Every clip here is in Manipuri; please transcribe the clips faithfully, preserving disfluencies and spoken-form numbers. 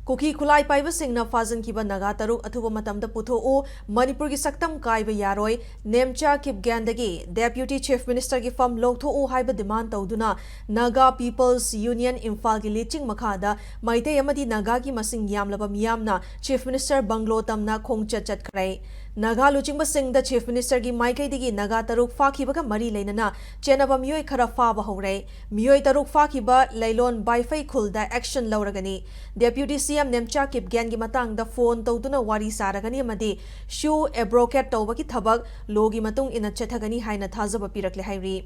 ꯀꯨꯀꯤ ꯈꯨꯠꯂꯥꯏ ꯄꯥꯏꯕꯁꯤꯡꯅ ꯐꯥꯖꯤꯟꯈꯤꯕ ꯅꯥꯒꯥ ꯇꯔꯨꯛ ꯑꯊꯨꯕ ꯃꯇꯝꯗ ꯄꯨꯊꯣꯛꯎ, ꯃꯅꯤꯄꯨꯔꯒꯤ ꯁꯛꯇꯝ ꯀꯥꯏꯕ ꯌꯥꯔꯣꯏ, ꯅꯦꯝꯆꯥ ꯀꯤꯞꯒꯦꯟꯗꯒꯤ Deputy Chief Ministerꯒꯤ ꯐꯝ ꯂꯧꯊꯣꯛꯎ ꯍꯥꯏꯕ demand ꯇꯧꯗꯨꯅ Naga People's Union ꯏꯝꯐꯥꯜꯒꯤ ꯂꯤꯆꯤꯡ ꯃꯈꯥꯗ ꯃꯩꯇꯩ ꯑꯃꯗꯤ ꯅꯥꯒꯥꯒꯤ ꯃꯁꯤꯡ ꯌꯥꯝꯂꯕ ꯃꯤꯌꯥꯝꯅ Chief Minister ꯕꯪꯒ꯭ꯂꯣ ꯇꯝꯅ ꯈꯣꯡꯆꯠ ꯆꯠꯈ꯭ꯔꯦ꯫ ꯅꯥꯒꯥ ꯂꯨꯆꯤꯡꯕꯁꯤꯡꯗ Chief Ministerꯒꯤ ꯃꯥꯏꯀꯩꯗꯒꯤ ꯅꯥꯒꯥ ꯇꯔꯨꯛ ꯐꯥꯈꯤꯕꯒ ꯃꯔꯤ ꯂꯩꯅꯅ ꯆꯦꯟꯅꯕ ꯃꯤꯑꯣꯏ ꯈꯔ ꯐꯥꯕ ꯍꯧꯔꯦ꯫ ꯃꯤꯑꯣꯏ ꯇꯔꯨꯛ ꯐꯥꯈꯤꯕ ꯂꯩꯂꯣꯟ ꯕꯥꯏꯐꯩ ꯈꯨꯜꯗ action ꯂꯧꯔꯒꯅꯤ꯫ Deputy CM ꯅꯦꯝꯆꯥ ꯀꯤꯞꯒꯦꯟꯒꯤ ꯃꯇꯥꯡꯗ phone ꯇꯧꯗꯨꯅ ꯋꯥꯔꯤ ꯁꯥꯔꯒꯅꯤ ꯑꯃꯗꯤ shoe abrogate ꯇꯧꯕꯒꯤ ꯊꯕꯛ lawꯒꯤ ꯃꯇꯨꯡ ꯏꯟꯅ ꯆꯠꯊꯒꯅꯤ ꯍꯥꯏꯅ ꯊꯥꯖꯕ ꯄꯤꯔꯛꯂꯦ ꯍꯥꯏꯔꯤ꯫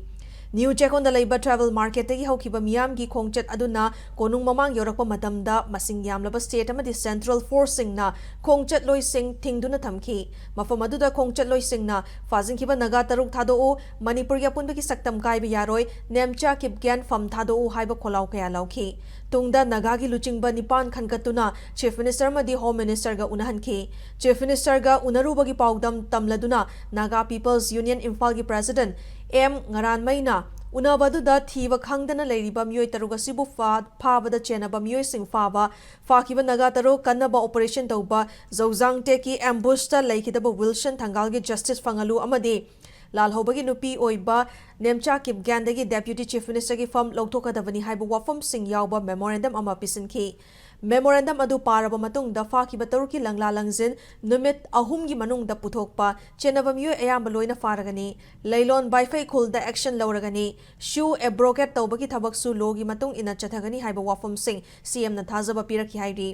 ꯅ꯭ꯌꯨ ꯆꯦꯛꯀꯣꯟꯗ ꯂꯩꯕ Tribal Marketꯇꯒꯤ ꯍꯧꯈꯤꯕ ꯃꯤꯌꯥꯝꯒꯤ ꯈꯣꯡꯆꯠ ꯑꯗꯨꯅ ꯀꯣꯅꯨꯡ ꯃꯃꯥꯡ ꯌꯧꯔꯛꯄ ꯃꯇꯝꯗ ꯃꯁꯤꯡ ꯌꯥꯝꯂꯕ state ꯑꯃꯗꯤ central forceꯁꯤꯡꯅ ꯈꯣꯡꯆꯠꯂꯣꯏꯁꯤꯡ ꯊꯤꯡꯗꯨꯅ ꯊꯝꯈꯤ꯫ ꯃꯐꯝ ꯑꯗꯨꯗ ꯈꯣꯡꯆꯠꯂꯣꯏꯁꯤꯡꯅ ꯐꯥꯖꯤꯟꯈꯤꯕ ꯅꯥꯒꯥ ꯇꯔꯨꯛ ꯊꯥꯗꯣꯛꯎ, ꯃꯅꯤꯄꯨꯔꯒꯤ ꯑꯄꯨꯟꯕꯒꯤ ꯁꯛꯇꯝ ꯀꯥꯏꯕ ꯌꯥꯔꯣꯏ, ꯅꯦꯝꯆꯥ ꯀꯤꯞꯒꯦꯟ ꯐꯝ ꯊꯥꯗꯣꯛꯎ ꯍꯥꯏꯕ ꯈꯣꯜꯂꯥꯎ ꯀꯌꯥ ꯂꯥꯎꯈꯤ꯫ ꯇꯨꯡꯗ ꯅꯥꯒꯥꯒꯤ ꯂꯨꯆꯤꯡꯕ ꯅꯤꯄꯥꯟ ꯈꯟꯒꯠꯇꯨꯅ Chief Minister ꯑꯃꯗꯤ Home Ministerꯒ ꯎꯅꯍꯟꯈꯤ꯫ Chief Ministerꯒ ꯎꯅꯔꯨꯕꯒꯤ ꯄꯥꯎꯗꯝ ꯇꯝꯂꯗꯨꯅ Naga People's Union ꯏꯝꯐꯥꯜꯒꯤ President ꯑꯦꯝ ꯉꯔꯥꯟꯃꯩꯅ ꯎꯅꯕ ꯑꯗꯨꯗ ꯊꯤꯕ ꯈꯪꯗꯅ ꯂꯩꯔꯤꯕ ꯃꯤꯑꯣꯏ ꯇꯔꯨꯛ ꯑꯁꯤꯕꯨ ꯐꯥ-, ꯐꯥꯕꯗ ꯆꯦꯟꯅꯕ ꯃꯤꯑꯣꯏꯁꯤꯡ ꯐꯥꯕ, ꯐꯥꯈꯤꯕ ꯅꯥꯒꯥ ꯇꯔꯨꯛ ꯀꯟꯅꯕ operation ꯇꯧꯕ, ꯖꯧꯖꯥꯡ ꯇꯦꯛꯀꯤ ambushꯇ ꯂꯩꯈꯤꯗꯕ ꯋꯤꯜꯁꯟ ꯊꯪꯒꯥꯜꯒꯤ justice ꯐꯪꯍꯜꯂꯨ ꯑꯃꯗꯤ ꯂꯥꯜꯍꯧꯕꯒꯤ ꯅꯨꯄꯤ ꯑꯣꯏꯕ ꯅꯦꯝꯆꯥ ꯀꯤꯞꯒꯦꯟꯗꯒꯤ Deputy Chief Ministerꯒꯤ ꯐꯝ ꯂꯧꯊꯣꯛꯀꯗꯕꯅꯤ ꯍꯥꯏꯕ ꯋꯥꯐꯝꯁꯤꯡ ꯌꯥꯎꯕ memorandum ꯑꯃ ꯄꯤꯁꯤꯟꯈꯤ꯫ Memorandum ꯑꯗꯨ ꯄꯥꯔꯕ ꯃꯇꯨꯡꯗ ꯐꯥꯈꯤꯕ ꯇꯔꯨꯛꯀꯤ ꯂꯪꯂꯥ ꯂꯪꯖꯤꯟ ꯅꯨꯃꯤꯠ ꯑꯍꯨꯝꯒꯤ ꯃꯅꯨꯡꯗ ꯄꯨꯊꯣꯛꯄ, ꯆꯦꯟꯅꯕ ꯃꯤꯑꯣꯏ ꯑꯌꯥꯝꯕ ꯂꯣꯏꯅ ꯐꯥꯔꯒꯅꯤ꯫ ꯂꯩꯂꯣꯟ ꯕꯥꯏꯐꯩ ꯈꯨꯜꯗ action ꯂꯧꯔꯒꯅꯤ꯫ Shoe abrogate ꯇꯧꯕꯒꯤ ꯊꯕꯛꯁꯨ lawꯒꯤ ꯃꯇꯨꯡ ꯏꯟꯅ ꯆꯠꯊꯒꯅꯤ ꯍꯥꯏꯕ ꯋꯥꯐꯝꯁꯤꯡ CMꯅ ꯊꯥꯖꯕ ꯄꯤꯔꯛꯈꯤ ꯍꯥꯏꯔꯤ꯫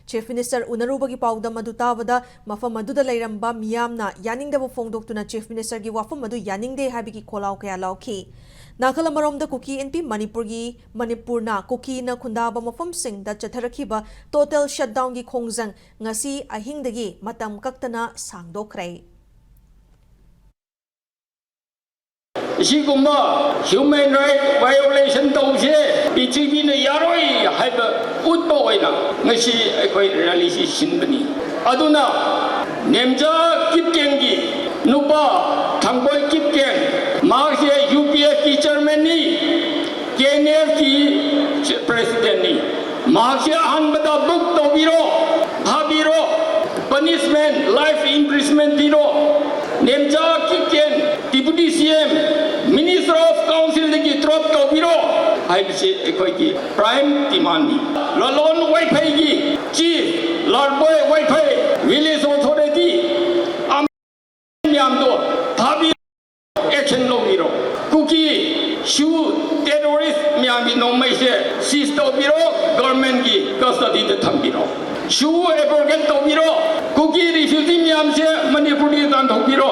Chief Minister ꯎꯅꯔꯨꯕꯒꯤ ꯄꯥꯎꯗꯝ ꯑꯗꯨ ꯇꯥꯕꯗ ꯃꯐꯝ ꯑꯗꯨꯗ ꯂꯩꯔꯝꯕ ꯃꯤꯌꯥꯝꯅ ꯌꯥꯅꯤꯡꯗꯕ ꯐꯣꯡꯗꯣꯛꯇꯨꯅ Chief Ministerꯒꯤ ꯋꯥꯐꯝ ꯑꯗꯨ ꯌꯥꯅꯤꯡꯗꯦ ꯍꯥꯏꯕꯒꯤ ꯈꯣꯜꯂꯥꯎ ꯀꯌꯥ ꯂꯥꯎꯈꯤ꯫ ꯅꯥꯀꯜ ꯑꯃꯔꯣꯝꯗ ꯀꯨꯀꯤ ꯏꯟꯄꯤ ꯃꯅꯤꯄꯨꯔꯒꯤ, ꯃꯅꯤꯄꯨꯔꯅ ꯀꯨꯀꯤꯅ ꯈꯨꯟꯗꯥꯕ ꯃꯐꯝꯁꯤꯡꯗ ꯆꯠꯊꯔꯛꯈꯤꯕ total shutdownꯒꯤ ꯈꯣꯡꯖꯪ ꯉꯁꯤ ꯑꯍꯤꯡꯗꯒꯤ ꯃꯇꯝ ꯀꯛꯇꯅ ꯁꯥꯡꯗꯣꯛꯈ꯭ꯔꯦ꯫ ꯑꯁꯤꯒꯨꯝꯕ human right violation ꯇꯧꯕꯁꯦ ꯄ꯭ꯔꯤꯊꯤꯕꯤꯅ ꯌꯥꯔꯣꯏ ꯍꯥꯏꯕ ꯎꯠꯄ ꯑꯣꯏꯅ ꯉꯁꯤ ꯑꯩꯈꯣꯏ rallyꯁꯤ ꯁꯤꯟꯕꯅꯤ꯫ ꯑꯗꯨꯅ ꯅꯦꯝꯖꯥ ꯀꯤꯞꯀꯦꯟꯒꯤ ꯅꯨꯄꯥ ꯊꯥꯡꯕꯣꯏ ꯀꯤꯞꯀꯦꯟ, ꯃꯍꯥꯛꯁꯦ UPFꯀꯤ chairmanꯅꯤ, KNFꯀꯤ presidentꯅꯤ꯫ ꯃꯍꯥꯛꯁꯦ ꯑꯍꯥꯟꯕꯗ book ꯇꯧꯕꯤꯔꯣ, ꯊꯥꯕꯤꯔꯣ, punishment, life imprisonment ꯄꯤꯔꯣ, Nemcha Kipgen, deputy C M, minister of council ꯗꯒꯤ drop ꯇꯧꯕꯤꯔꯣ ꯍꯥꯏꯕꯁꯤ ꯑꯩꯈꯣꯏꯒꯤ prime demand ꯅꯤ꯫ ꯂꯂꯣꯟ ꯋꯥꯏꯐꯩꯒꯤ chief, ꯂꯥꯜꯕꯣꯏ ꯋꯥꯏꯐꯩ, village authority, ꯃꯌꯥꯝꯗꯣ ꯊꯥꯕꯤꯔꯣ, action ꯂꯧꯕꯤꯔꯣ꯫ ꯀꯨꯀꯤ ꯁꯨ terrorist ꯃꯌꯥꯝꯒꯤ ꯅꯣꯡꯃꯩꯁꯦ seize ꯇꯧꯕꯤꯔꯣ, government ꯀꯤ custody ꯗ ꯊꯝꯕꯤꯔꯣ꯫ ꯁꯨ abrogate ꯇꯧꯕꯤꯔꯣ, ꯀꯨꯀꯤ refugee ꯃꯌꯥꯝꯁꯦ ꯃꯅꯤꯄꯨꯔꯗꯒꯤ ꯇꯥꯟꯊꯣꯛꯄꯤꯔꯣ꯫